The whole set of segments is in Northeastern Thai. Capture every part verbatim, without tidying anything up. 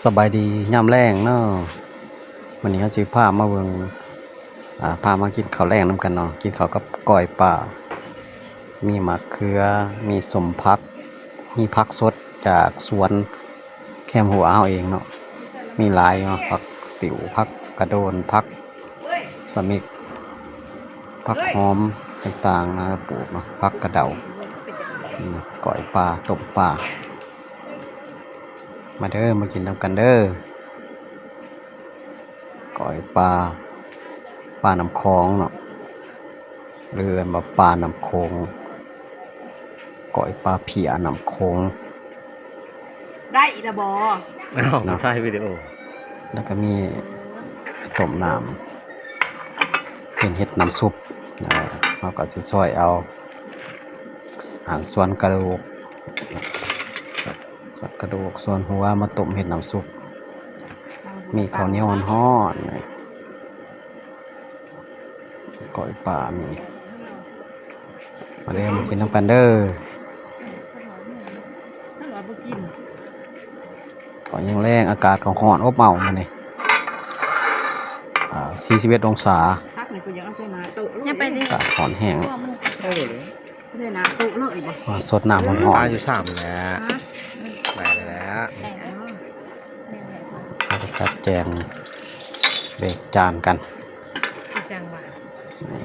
สบายดียามแลงเนาะ มื้อนี้เฮาสิพามาเบิ่ง อ่า พามากินข้าวแลงนำกันเนาะ กินข้าวกับก้อยปลา มีมะเขือ มีส้มผัก มีผักสดจากสวนแคมหัวเฮาเองเนาะ มีหลายเนาะ ผักติ๋ว ผักกระโดน ผักสะเม็ก ผักหอมต่างๆ นะ ปลูกเนาะ ผักกระเดา อืม ก้อยปลา ต้มปลา มาเด้อ มากินนำกันเด้อ ก้อยปลา ปลาน้ำโขงเนาะ หรือว่าปลาน้ำโขง ก้อยปลาเพียน้ำโขง ได้อีกละบอ อ้าว เนาะ ถ่ายวิดีโอ แล้วก็มีต้มน้ำ เป็นเฮ็ดน้ำซุปนะ เราก็สิซอยเอา อ่า ส่วนกระดูก ส่วนกระดูก ส่วนหัวมาต้มเฮ็ดน้ำซุป มีข้าวเหนียวฮ้อนๆ นี่ ก้อยปลา มี มาเด้อ มากินนำกันเด้อ ข้าวเหนียวบ่กิน ก็ยังแลง อากาศก็ฮ้อนอบอ้าวมื้อนี้ อ่า สี่สิบเอ็ดองศา พักนี่กูยังเอาใส่หน้าโต๊ะเลย ยังไปดิ อากาศฮ้อนแฮง เออ ใส่หน้าโต๊ะเลยบ่ มาสดน้ำฮ้อนๆ ปลาอยู่สามแหละ ฮะ ไปแล้ว ได้แล้ว เราก็จัดแจง แบ่งจานกัน อีสังวะ นี่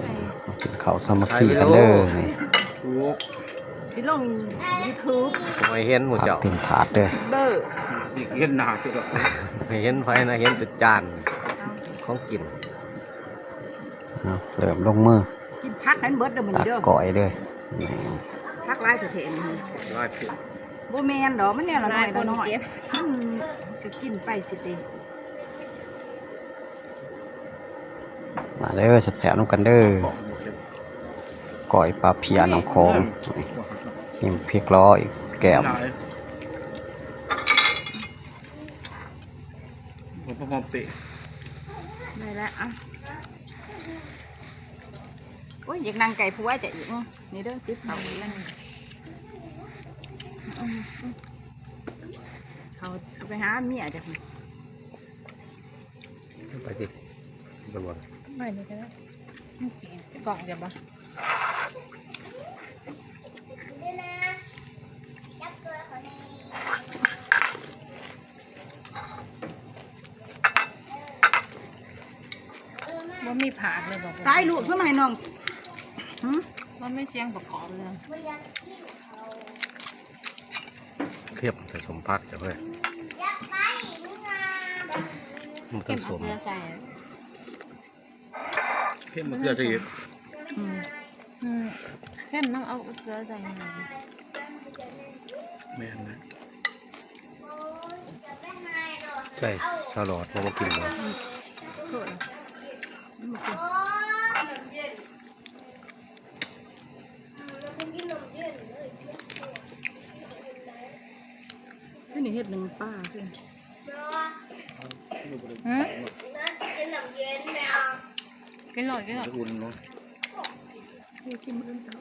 มากินข้าวสามัคคีกันเด้อ นี่ สิลง YouTube ไม่เห็นหมู่เจ้า ผักเต็มถาดเด้อ เบอร์ อีกเห็นหน้าสิครับ ไม่เห็นไฟนะ เห็นแต่จาน ของกิน เอา เริ่มลงมือ กินผักให้มันเบิดเด้อมื้อนี้เด้อ ตักก้อยเด้อ นี่ ผักหลายแท้ๆนี่ ร้อยสิบ บ่แม่นดอก มันแนวละน้อยละน้อย หลายคนเก็บ มันก็กินไปสิติ มาเด้อ แซ่บๆนำกันเด้อ ก้อยปลาเพียน้ำโขง นี่พริกล้ออีกแก้ม ผมพร้อมเปะ ได้แล้วอ่ะ โอ้ย อยากนั่งไกลผัวจะอีก อื้อ นี่เด้อ ติดเขาอีกแล้วนี่ เขาเอาไปหาเมียจ้ะ ไปสิ ไปบ่ ไม่เลยก็ได้ กล่องเดียวบ่ บ่มีผักเลยบ่ ตายลูก คือมาให้น้อง หึ มันไม่เสียงประกอบเลย เทียบผสมผักจ้ะเพื่อน มันผสม เกลือใส่ เข้มมะเขือใส่อีก อืม อืม เข้มต้องเอาเกลือใส่หน่อย แม่นนะ ใส่สลัดมากินเลย อืม โทษนะ อืม นี่เฮ็ดหนึ่งปลาเพิ่น หืม กินหน่อย กินหน่อย อุ่นเนาะ เออ กินมื้อเช้า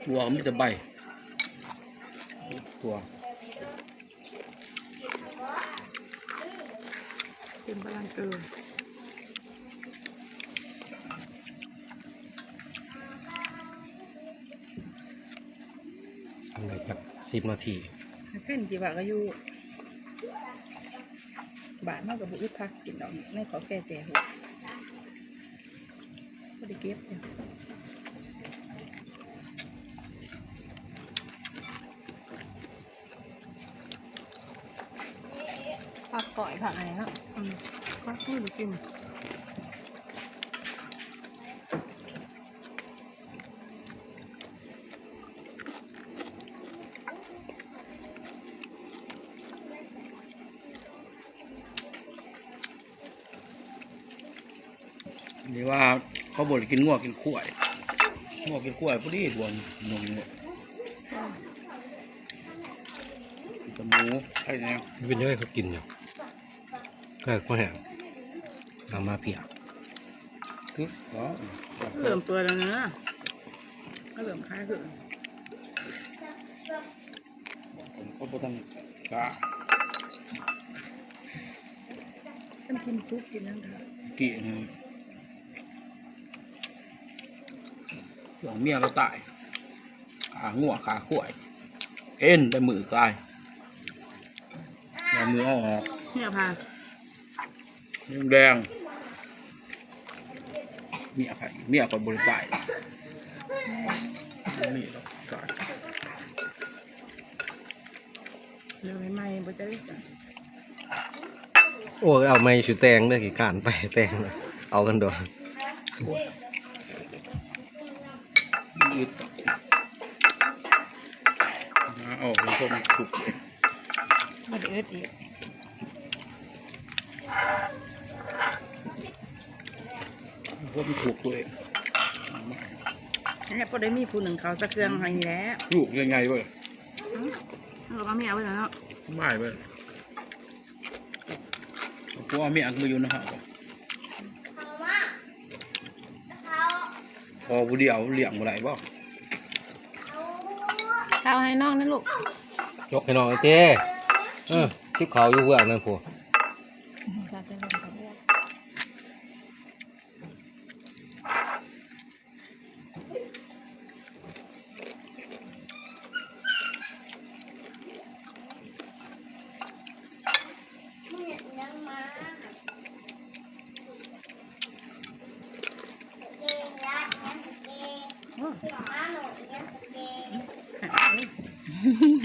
บัวมีแต่ใบ บัว เป็นพลังเกิน อันไหนจักสิบนาที ขึ้นจีบะก็อยู่ บ้านเฮาก็บ่อึดผักกินดอก ในขอแก่แก่หัว บ่ได้เก็บจ้ะ ผักก้อยผักอะไรเนาะ อืม ผักไม่ได้กิน นี่ว่า เขาบ่ได้กินงัวกินควาย งัวกินควายพอดีดวนหนุ่มเนี่ย กินแต่หมูไอ้เนี่ย เป็นยังไงเขากินอยู่ เออเขาแห้ง เอามาเพีย คืออ๋อ เริ่มตัวแล้วนะ ก็เริ่มคล้ายคือ ผมก็บ่ทันกล้า มันกินซุปกินนั่นค่ะ กี่อืมช่วงเมียเราตาย ขางัวขาควาย เอ็นแต่มือกาย เอามือเอาออก เนี่ยค่ะ แดง เมียใคร เมียคนบริตาย นี่หรอก เดี๋ยวใหม่ๆบ่จะได้จ้ะ โอ้ย เอาไม้ชูแตงเด้อ ขี้ข้านไปแตง เอากันดอก ยืดต่อ เอาเป็นพวกมันถูก บ่ได้อึดอีก พวกมันถูกตัวเอง เนี่ยพอได้มีผู้หนึ่งเขาสักเครื่องให้นี่แหละ ลูกยังไงเว้ย อืม มันก็บ่มีเอาไว้แล้วเนาะ ไม่เว้ย พวกเมียก็อยู่นะฮะ พอผู้เดียวเลี้ยงบ่ได้บ่ ข้าวให้น้องนะลูก ยกให้น้องไอ้เจ้ เออ ทิพเขาอยู่เบื้องนั่นพู้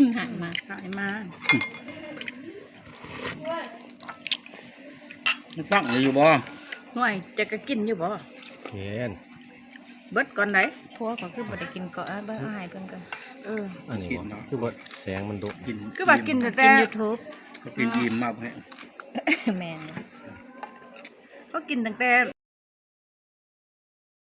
น หันมา หันมา มันตั้งอยู่บ่ ห่วย จะก็กินอยู่บ่ เห็น เบิดก่อนได๋ ผัวเขาคือบ่ได้กินก่อน เอาเบิ่งเอาให้เพิ่นก่อน เออ อันนี้บ่ กินเนาะ คือบ่แสงมันดุ กิน คือว่ากินแต่ กิน YouTube เขากินอิ่มมากแฮะ แม่น เขากินตั้งแต่